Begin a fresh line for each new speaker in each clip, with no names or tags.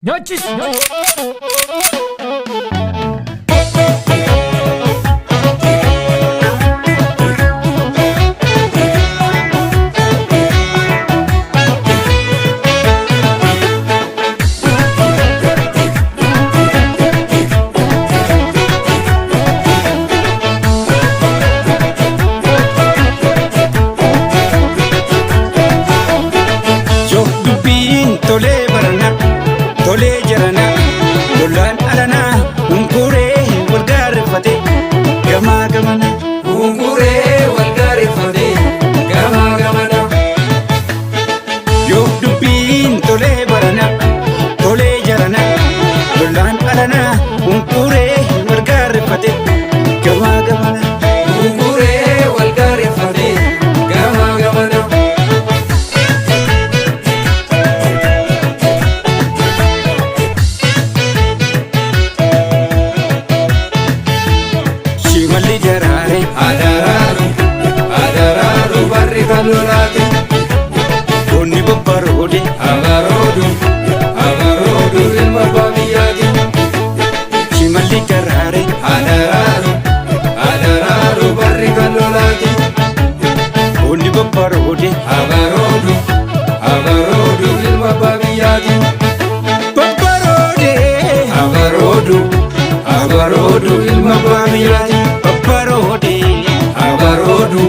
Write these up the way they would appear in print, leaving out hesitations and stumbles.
Nyaachis.
Yoo dubbiin tolee barana, tolee jarana, lolaan alanaa, hunkuree wal gaarreeffate, gamaa gamana.
Unguree wal gaarreeffate gamaa gamana.
Yoo dubbiin tolee barana, tolee jarana, lolaan alanaa, hunkuree wal gaarreeffate, gamaa gamana.
Unguree wal gaarreeffate gamaa gamana.
Shimalli jaraare,
Adaraaru adaraaru barri kan lolaati.
goonni bobbaroode,
Abaroodu abaroodu ilma abbaa biyyaati.
shimalli jaraare,
Adaraaru adaraaru barri kan lolaati.
goonni bobbaroode,
Abaroodu abaroodu ilma abbaa biyyaati.
bobbaroode,
Abaroodu abaroodu ilma abbaa biyyaati.
bobbaroode.
Abaroodu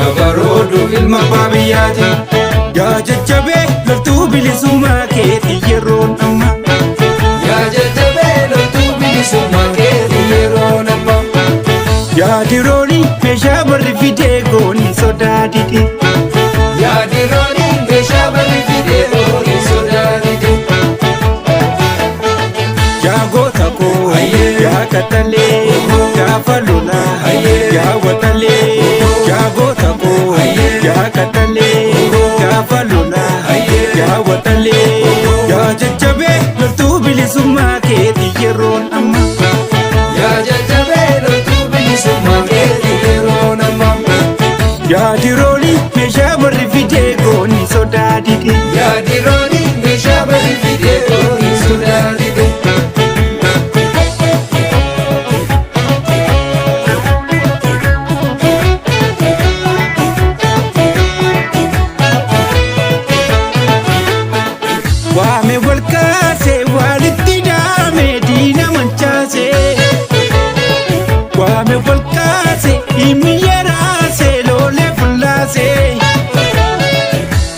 abaroodu ilma abbaa biyyaati.
Yaa jajjabee loltuu bilisummaa keeti yeroon amma.
Yaa jajjabee loltuu bilisummaa keeti yeroo nama.
Yaa dirooni meeshaa barri fidee gooni sodaa dide.
Yaa dirooni meeshaa barri fidee gooni sodaatite.
Yaa goota koo,
Ayyee.
yaa kattalee, gaafa lolaa,
Ayyee.
yaa watalee. Yaa goota koo,
Ayyee.
yaa kattalee, gaafa lolaa,
Ayyee.
yaa watalee. Yaa jajjabee loltuu bilisummaa keeti yeroon amma.
Yaa jajjabee loltuu bilisummaa keeti yeroo nama.
Yaa dirooni meeshaa barri fidee gooni sodaa dide.
Yaa dirooni meeshaa barri fidee gooni sodaatite.
Waame wal kaasee walitti daame diina mancaasee. Waame wal kaasee dhimmi yeraasee loolee fullaasee.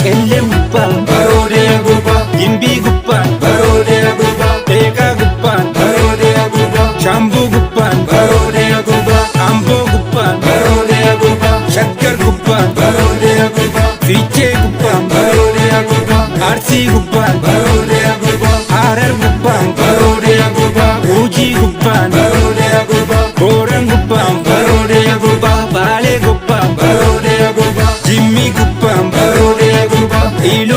Qellee gubbaan,
Baroodee gubbaa,
gimbii gubbaan,
baroodee gubbaa,
dheekaa gubbaan,
baroodee gubbaa,
shaambuu gubbaan,
baroodee gubbaa,
amboo gubbaan,
baroodee gubbaa,
shaggar gubbaan,
baroodee gubbaa,
fiichee gubbaan,
baroodee gubbaa,
arsii gubbaan,
baroodee gubbaa,
harar gubbaan,
baroodee gubbaa,
gujii gubbaan,
baroodee gubbaa,
booran gubbaan,
baroodee gubbaa,
baalee gubbaan,
baroodee gubbaa,
jimmii gubbaan,
baroodee gubbaa,
iluu